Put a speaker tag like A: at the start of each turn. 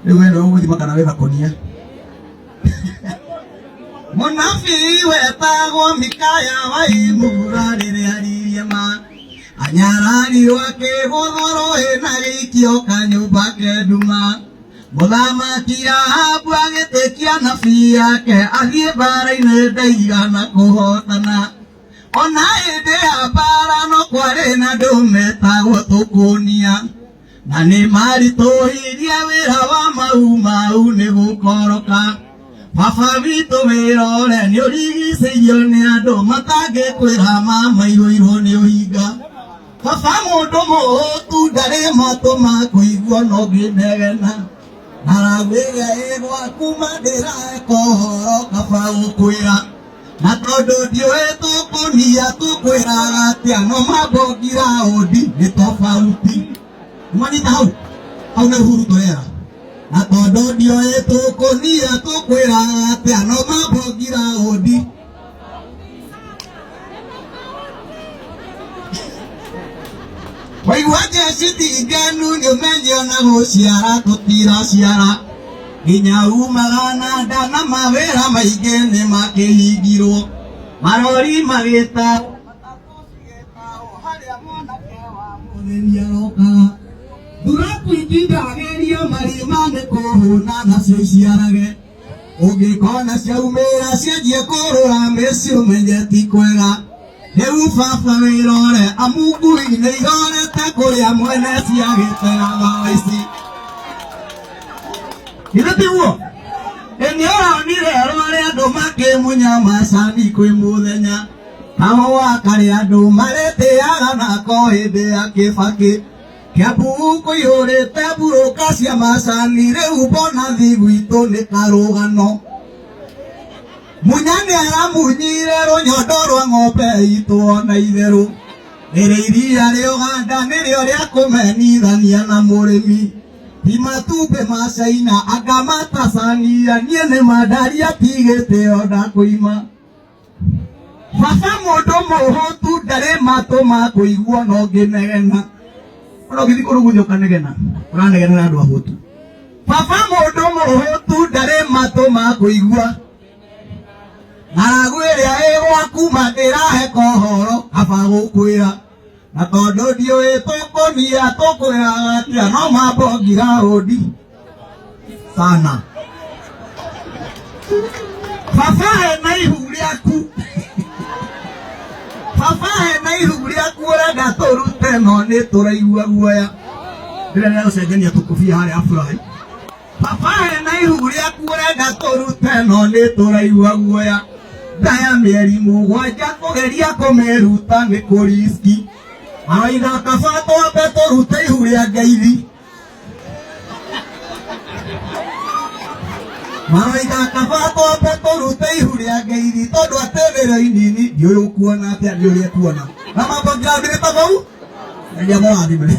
A: Rĩu we nĩwe ũgũthima kana wĩ gakonia. Mũnabii wetagwo Mikaya wa Imura rĩrĩa aririe ma anyararirwo akĩgũthwo rũhĩ na gĩikio kanyũmba ke nduma. Mũthamaki Ahabu agĩtĩkia anabii ake athiĩ mbara-inĩ ndaigana kũhotana. Ona hĩndĩ ya mbara no kwarĩ na andũ metagwo tũkũnia na nĩ maritũhirie wĩra wa mau mau nĩ gũkoroka. Baba witũ wĩra ũrĩa nĩ ũrigicĩirio nĩ andũ matangĩkwĩra ma maihũirwo nĩ ũhinga. Baba mũndũ mũhũtu ndarĩ matũ ma kũigua no ngĩnegena. Aragwĩra ĩ gwaku ma ndĩraeka ũhoro kaba gũkwĩra. Na tondũ ndiũĩ tũkũnia tũkwĩraga atĩa no mambo ngiraũndi nĩ tofauti. Mwanyita hau? Hau nĩ Uhuru tũrera. Na tondũ ndiũĩ tũkũnia tũkwĩraga atĩa no mambo ngiraũndi. Waigua jeshi ti ngenu nĩ ũmenye ona gũciara tũtiraciara nginya umaga na nda na mawĩra maingĩ nĩ makĩhingirwo marori magĩta matatũ cigĩtahwo harĩa mwanake wa mũthĩni arokaga thuraku itindagĩria marima nĩ kũhũna nacio iciarage ũngĩkona ciaumĩra cianjie kũrũra mĩciĩ ũmenye ti kwega rĩu baba wĩrore amu ngui nĩ irorete kũrĩa mwene ciagĩtega thaa ici githĩ tiguo? Ĩ nĩ ũronire rwarĩ andũ makĩmunya macani kwĩ mũthenya kahũa karĩa andũ marĩtĩaga nako hĩndĩ ya kĩbakĩ Kĩambu kũihũrĩte mburũka cia macani rĩu bonathi gwitũ nĩ karũgano. Munya nĩ aramunyire rũnyondo rwa ng'ombe itũ ona itherũ. Rĩrĩ iria rĩa Ũganda nĩrĩo rĩa kũmenithania na mũrĩmi. Ti matumbĩ ma China anga ma Tanzania niĩ nĩ mandaria tigĩtĩo ndakũima. Baba mũndũ mũhũtu ndarĩ matũ ma kũigua no ngĩnegena. Ona ũgĩthiĩ kũrũgũthia ũkanegena, ũranegenera andũ ahũtu. Baba mũndũ mũhũtu ndarĩ matũ ma kũigua. Ng'aragu ĩrĩa ĩ gwaku ma ndĩrahe kohoro kaba gũkwĩra. Na tondũ ndiũĩ tũkũnia tũkwĩraga atĩa no mambo ngiraũndi sana. Baba hena ihu rĩaku. Baba hena ihu rĩaku ũrenda tũrute no nĩ tũraigua guoya. Ndĩrenda gũcenjania tũkũbia harĩa Afurahi. Baba hena ihu rĩaku ũrenda tũrute no nĩ tũraigua guoya. Nda ya mĩeri mũgwanja kũgeria kũmĩruta nĩ kũriski. Maroiga kaba twambe tũrute ihu rĩa ngeithi. Maroiga kaba twambe tũrute ihu rĩa ngeithi tondũ atĩ nĩrĩo inini ndiũĩ ũkuona atĩa nĩ ũrĩa kuona. Na mambo ngirathirĩte bau. Ngai amũrathime.